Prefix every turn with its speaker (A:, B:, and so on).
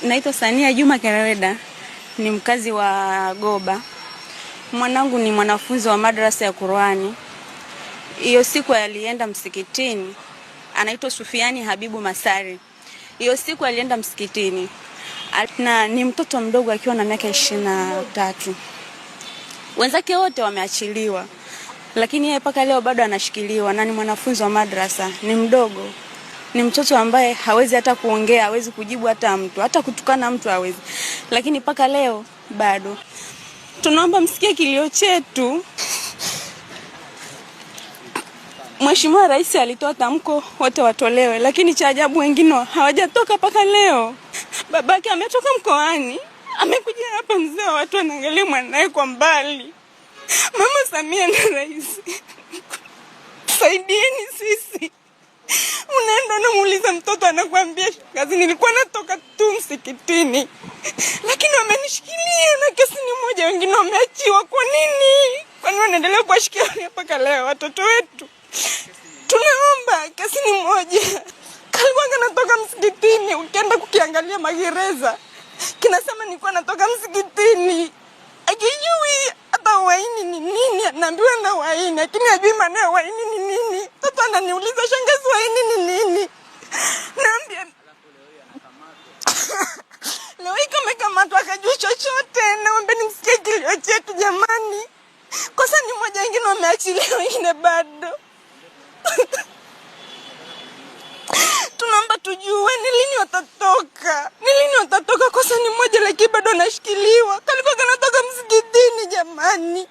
A: Naitwa Sania Juma Kereweda, ni mkazi wa Goba. Mwanangu ni mwanafunzi wa madrasa ya Qur'ani. Hiyo siku alienda msikitini, anaitwa Sufiani Habibu Masari. Hiyo siku alienda msikitini na ni mtoto mdogo akiwa na miaka 23. Wenzake wote wameachiliwa, lakini yeye mpaka leo bado anashikiliwa na ni mwanafunzi wa madrasa, ni mdogo, ni mtoto ambaye hawezi hata kuongea, hawezi kujibu hata mtu, hata kutukana mtu hawezi, lakini mpaka leo bado. Tunaomba msikie kilio chetu. Mheshimiwa Rais alitoa tamko wote watolewe, lakini cha ajabu wengine hawajatoka mpaka leo. Babake ametoka mkoani, amekuja hapa, mzee wa watu anaangalia mwanae kwa mbali. Mama Samia na rais, saidieni sisi. Unaenda unamuuliza mtoto, anakuambia kazi, nilikuwa natoka tu msikitini, lakini wamenishikilia na kesi ni moja, wengine wameachiwa. Kwa nini? Kwani wanaendelea kuwashikilia mpaka leo watoto wetu? Tunaomba kesi ni moja. Kalikuwa kanatoka msikitini, ukienda kukiangalia magereza kinasema nilikuwa natoka msikitini, akijui hata waini ni nini, anaambiwa na waini, lakini hajui maana ya waini ni nini. Mtoto ananiuliza shangazi, waini ni nini? Naambia leo hii kama kamatwa akajui chochote. Naomba nimsikie kilio chetu jamani, kosa ni moja, wengine wameachilia, wengine bado. Tunaomba tujue ni lini watatoka, ni lini watatoka. Kosa ni moja, lakini bado anashikiliwa. Kalikuwa kanatoka msikitini jamani.